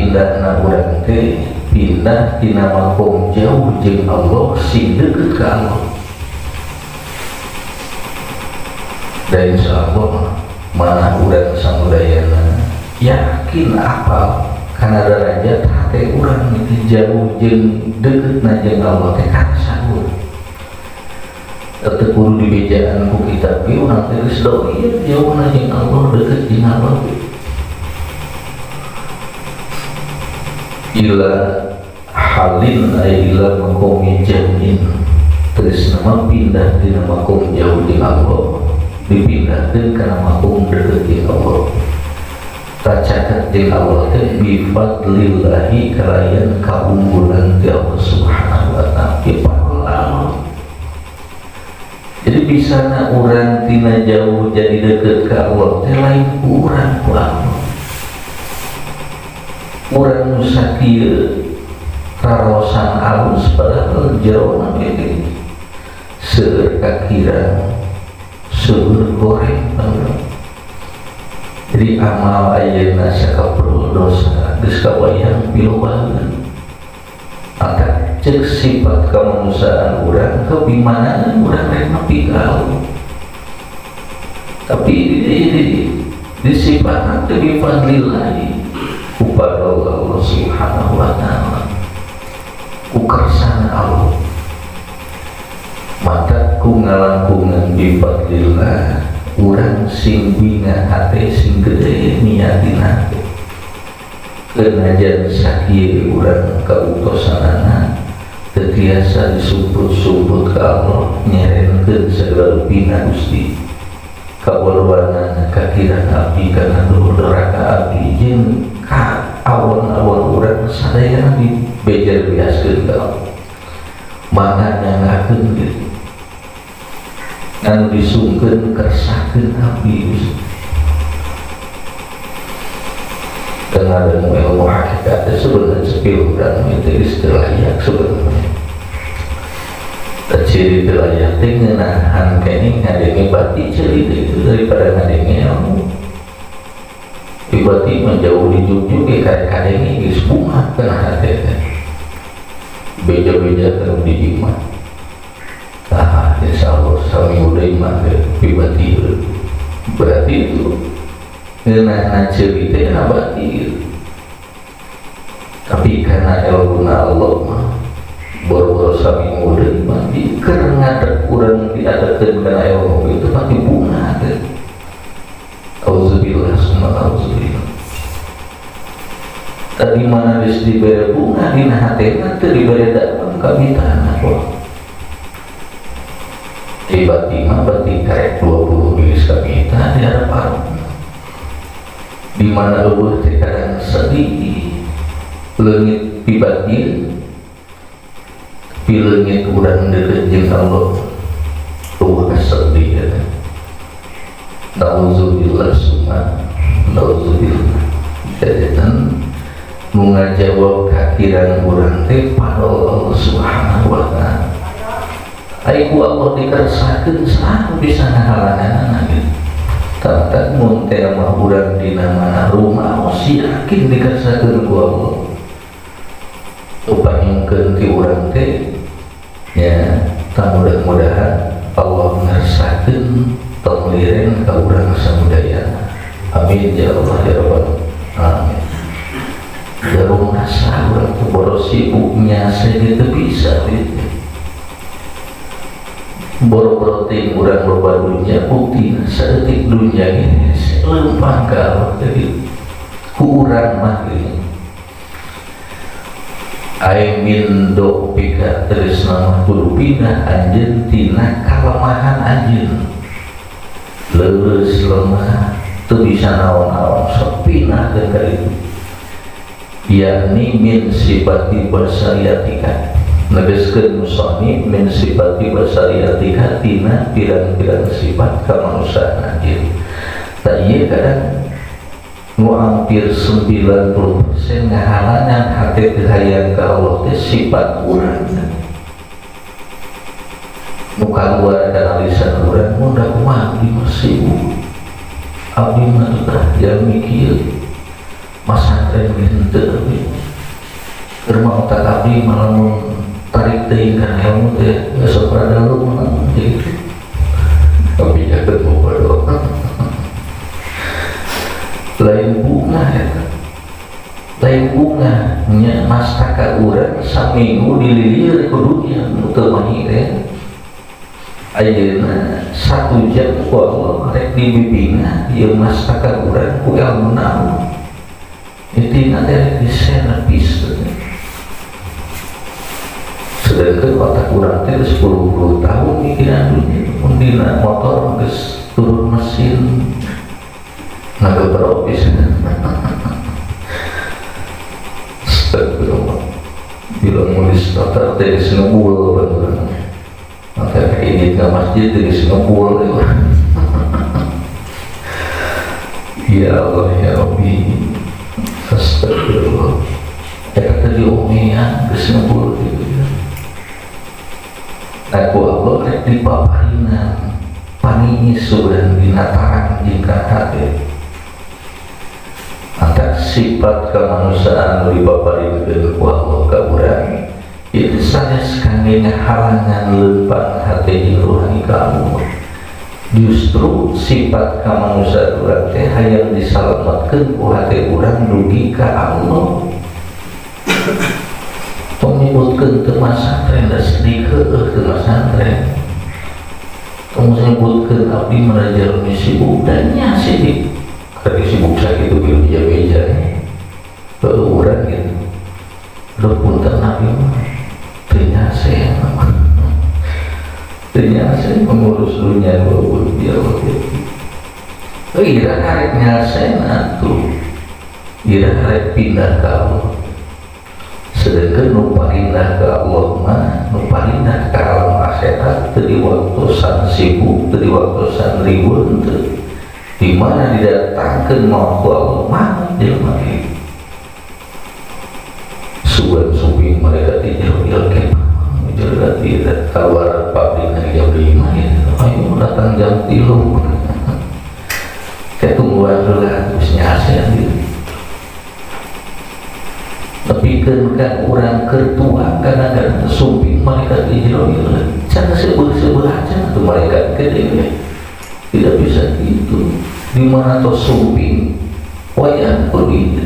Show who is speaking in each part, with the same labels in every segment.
Speaker 1: pindahna urang teh pindah tina makom jauh jeung Allah sing deukeut ka Allah. Dan insyaallah mana urang samudayana yakin apal kana derajat hate urang itu jauh jeung deukeutna jeung Allah teh karasa urang. Teu kudu dibejaan ku kitab ge urang teh geus doa jauhna jeung Allah deukeut jeung Allah. Ila halin ay ila maqomi jamin terus nama pindah dina makom jauh jeung Allah dipindahkeun kana makom deukeut jeung Allah tacaket jeung Allah teh bi fadlillahi kalayan kaunggulan ti Allah Subhanahu wa ta'ala. Jadi bisana urang tina jauh jadi deukeut ka Allah teh lain ku urang ku Allah. Urang nu sakieu rarosan alus padahal jerona bede seueur kakirang seueur goreng. Jadi amal ayeuna sakaprul dosa geus kabayang pilobaeun. Maka cek sifat kemanusiaan urang kebimanaan urang rek nepi ka Allah. Tapi di sifat teh bi fadlillahi kepada Allah Subhanahu wa ta'ala, ku kersana Allah. Maka ku ngalangkungan bi fadlillah urang sing binga hate sing gede niatina hate. Kenajan sakieu urang kautosanana teu tiasa disumput-sumput ka Allah nyerenkeun sagala rupina Gusti kawaluanan kakiran abdi kana doraka abdi jeung ka awan-awan urang sadayana dibejer biaskeun ka Allah. Mangga nyangakeun gitu anu disungkeun kersakeun abdi Gusti. Dengan ilmu hakikat sebenarnya sepil dan itu istilah layak sebenarnya. Ciri layak teh ngeunahan kene ngadenge bati ceuli itu daripada ngadenge ilmu. Bati menjauh di jujuk ge kadenge geus bunga kana hate teh. Beja-beja teu di imah. Tah insyaallah sami udah imah teh bati. Berarti itu ngeunahna ceuli teh na bati. Tapi karena ilmuna Allah mah boro-boro sami muda mah di keur ngadeg urang diadakeun kana ilmu itu pasti bunga teh. Auzubillah summa auzubillah. Tadi mana geus dibere bunga dina hatena teu dibere dakon kabitana kok. Tiba-tiba berarti karek 20 geus kabita di hareup arep. Di mana eueuh teh kadang sedih leungit pibatin pileungit urang deukeut jeung Allah eueuh kasedih eta. Nauzubillah summa nauzubillah. Jadikan nu ngajawab kakiran urang teh padol Allah Subhanahu wa ta'ala. Ai ku Allah dikersakeun saha bisa ngahalanganana gitu. Tata mun teh mah urang dina mana rumah yakin dikersakeun ku Allah. Upanyungkeun ti urang teh ya tah mudah-mudahan Allah ngersakeun tong liren ka urang samudayana. Amin ya Allah ya Rabbal alamin. Jarung nasa urang teh boros sibuknya saya teu bisa gitu. Boro-boro teh urang loba dunya buktina saeutik dunya ge leumpang ka Allah teh ku urang mah gitu. Ai min do pika terus nama kudu pindah anjeun tina kalemahan anjeun leuleus lemah teu bisa naon-naon sok pindah ka itu yakni min sifati basariatika negeskeun musani min sifati basariatika tina pirang-pirang sifat kamanusiaan anjeun. Tah ieu kadang nu hampir 90% ngahalangan hate teu hayang ka Allah teh sifat urang. Nu kaluar kana lisan urang mun da kumaha abdi mah sibuk. Abdi mah teh jalmi kieu. Masantren henteu abdi. Keur mah otak abdi malah mun tarik teuing kana ilmu teh geus sok rada lumah gitu. Tapi ya bodoh. Lain bunga eta. Lain bunga nya mastaka urang saminggu dililir ku dunya nu teu mahi teh. Ayeuna 1 jam ku Allah rek dibimbingan ieu mastaka urang ku ilmu naon. Intina teh rek diservis. Sedangkan otak urang teh geus 10 tahun mikiran dunya, mun dina motor geus turun mesin ngagebrok pisan. Astagfirullah. Bila nulis otak teh geus ngebul urang. Maka kayak ke masjid geus ngebul. Ya Allah ya Rabbi. Astagfirullah. Eta teh diomean geus ngebul gitu. Aku Allah rek dipaparina paniis sugan dina tarang jeung ka hate. Antak sifat kemanusiaan nu dipaparikeun ku Allah ka urang itu sanes kangge ngahalangan leumpang hate jeung ruhani ka Allah. Justru sifat kemanusiaan urang teh hayang disalametkeun ku hate urang dugi ka Allah. Tong nyebutkeun teu masantren da sedih heueuh teu masantren. Tong nyebutkeun abdi mah jalmi sibuk dan nya sibuk. Keur sibuk sakitu beja-beja. Heueuh urang gitu. Duh punten abdi mah teu nyaseh. Teu nyaseh mengurus dunia walaupun dia gitu. Ira karek nyaseh atuh. Ira karek pindah ka Allah. Sedangkan nu parindah ke Allah mah nu parindah ka alam akhirat teu diwaktosan sibuk, teu diwaktosan riweuh teu. Di mana didatangkeun maut ku Allah mah jelema ieu. Sugan sumping mereka di jero-jero kemah, jero tidak keluar pabrik jam 5 ya. Ayo datang jam 3. Kayak tungguan heula geus nyaseh gitu. Tapi kan orang kertua kadang-kadang sumping malaikat di jero can sebelah-sebelah aja tuh malaikat gede tidak bisa gitu. Di mana tuh sumping wayang kudu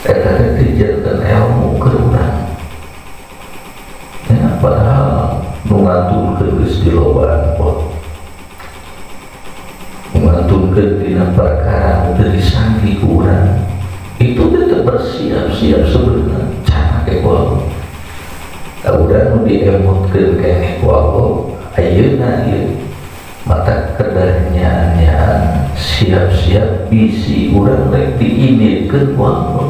Speaker 1: eta teh janten ilmu keur urang ya, padahal nu ngantunkeun geus dilobaan kok nu ngantunkeun dina perkara nu teu disangki ku urang itu tetap bersiap-siap sebenarnya cara kayak Allah udah nu diemutkeun keneh ku Allah ayeuna ieu mata kedahnya siap-siap bisi urang rek diinitkeun ku Allah.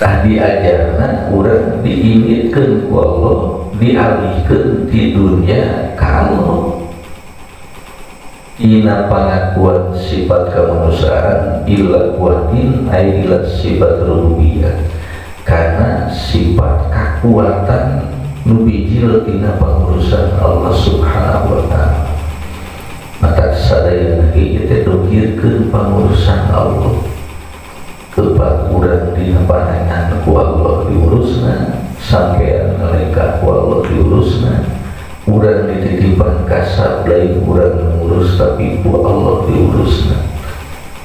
Speaker 1: Tah diajarna urang diinitkeun ku Allah, dialihkeun di dunia ka Allah. Tina pengakuan sifat kemanusiaan ila kuatin ay ila sifat rububiyah, karena sifat kekuatan nu bijil tina pengurusan Allah Subhanahu wa ta'ala. Maka sadayana ge teh dohirkeun pangurusan Allah kepat urang dina pandangan ku Allah diurusna, sampean ngalengkah ku Allah diurusna, urang dititipan kasab lain urang mengurus tapi ku Allah diurusna.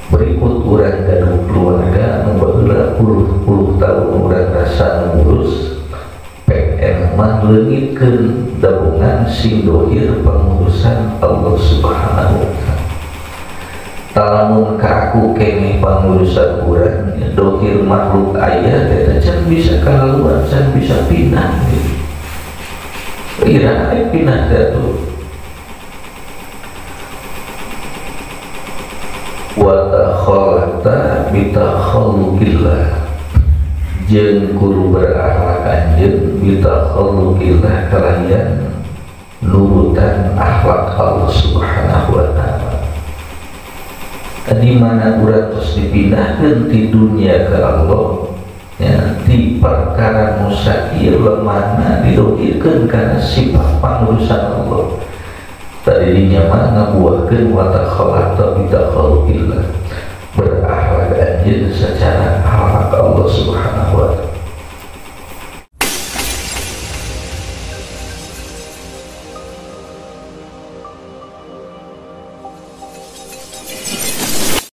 Speaker 1: Berikut urang gaduh keluarga nu baheula puluh-puluh tahun urang rasa ngurus PN mah leungitkeun dabungan sing dohir pengurusan Allah Subhanahu wa ta'ala. Talamun ka aku keneh pangurusan urang dohir makhluk aya eta can bisa kalaluan, can bisa pindah gitu. Ira pindah tuh wa takhalata bi takhalluqillah jeung kudu berakhlak anjeun bi takhalluqillah kalayan nurutan akhlak Allah Subhanahu wa ta'ala. Di mana urang tos dipindahkeun ti dunia ke Allah ya, di perkara nu sakieu lemahna didohirkeun kana sifat pangurusan Allah. Tadi dinya mah ngabuahkeun wa takhalata bi takhalluqillah. Berakhlak anjeun secara